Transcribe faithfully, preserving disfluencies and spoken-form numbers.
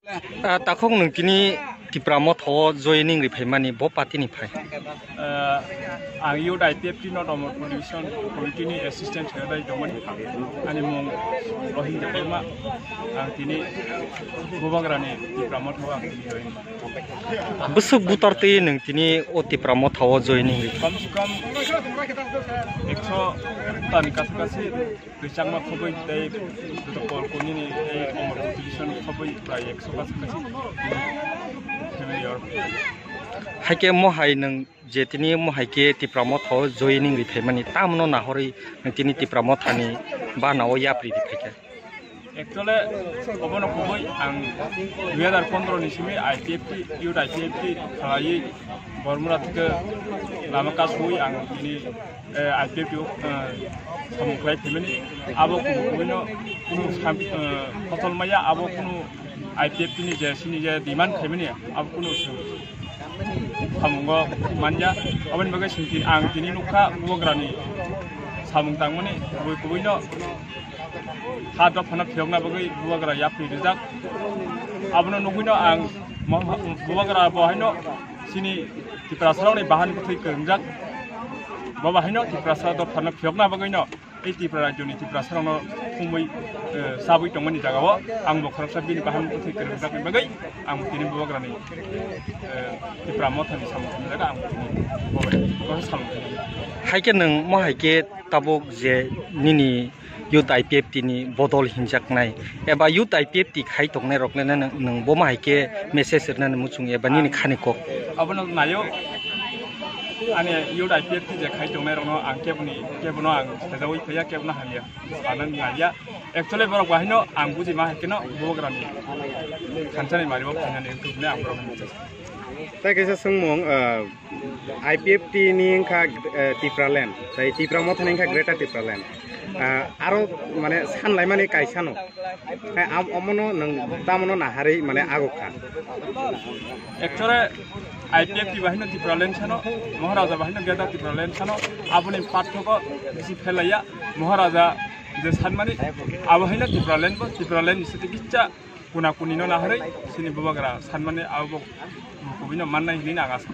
Ah, takhuk nwng tini Tipra Motha o joining ri phaimani bo party ni phai? Ah, ang youth I P F T no tongmo politician, committee ni assistant secretary tongmani. Ani mung Rohingya Debbarma. Ang tini Bubagra ni Tipra Motha o ang tini join. Bwswk butar twi nwng tini o Tipra Motha o joining ri? Kam se kam ekso tani kasu kasi. Kwchangma khobwi tei joto kol koni ni tei Omor Division khobwi prai ekso kasu kasi family or. Haikhe mohai nwng je tini mohai khe Tipra Motha o joining ri phaimani, tamno nahorwi nwng tini Tipra Motha ni bana o yapri ri phaikha? Actually, obono kubui ang dui hazar pondro ni simi I P F T, youth I P F T khalaiwi Bormura thike lama kasui ang tini, eh, I P F T o, eh, samung khlai phaimani. Abo kubuino kunu sam-, eh, kothol maya, abo kunu I P F T ni je sini je demand khaimani, abo kunu samungo manya. Aboni bagwi sing tin-, ang tini nukha Bubagrani samung tangmani kubui kubuino ha dophano phiyokna bagwi Bubagra yapri rijak. Abono nugwino ang mo-, Bubagra bo haino chini Tiprasarokni bahan bwthwi kwrwngjak. Bo ba haino Tiprasa dophano phiyokna bagwino tei Tripura rajyoni Tiprasarokno thumwi, eh, chabwi tongmani jagao ang bo khoroksa bini bahan bwthwi kwrwngjakni bagwi ang tini Bubagrani, eh, Tipra Mothani samung tangmani jaga ang tini bo bai bo samung tangmani. Haikhe nwng mo haikhe tabuk je nini youth I P F T ni bodol hinjaknai eba youth I P F T khai tongnai rokno nwng, nwng bo ma hai khe message rwnani muchung eba nini khani kok? Abono nayo, ani youth I P F T je khai tongnai rokno ang keboni, kebono ang sejaui phaiya, kebono hamya. Ano naiya. Actually borok bahino ang buji ma hai kheno Bubagrani thansa ni mari o phainani wngkha hwnwi ang borokno buji. Tai kaisa swngmung, ah, I P F T ni wngkha, eh, Tipraland, tai Tipra Mothani wngkha Greater Tipraland. Ah, aro mane sanlaimani kaisano. Eh, am-, omono nwng tamono naharwi mane agukha. Actually, I P F T bahino Tipraland sano, Maharaja bahino Greater Tipraland sano, aboni parthoko bisi phelaiya. Maharaja je sanmani, abo haino Tipraland bo, Tipraland ni siti kicha kuna kuni no naharwi, sini Bubagra sanmani abo bo kubui no mannai hinwi ang asa.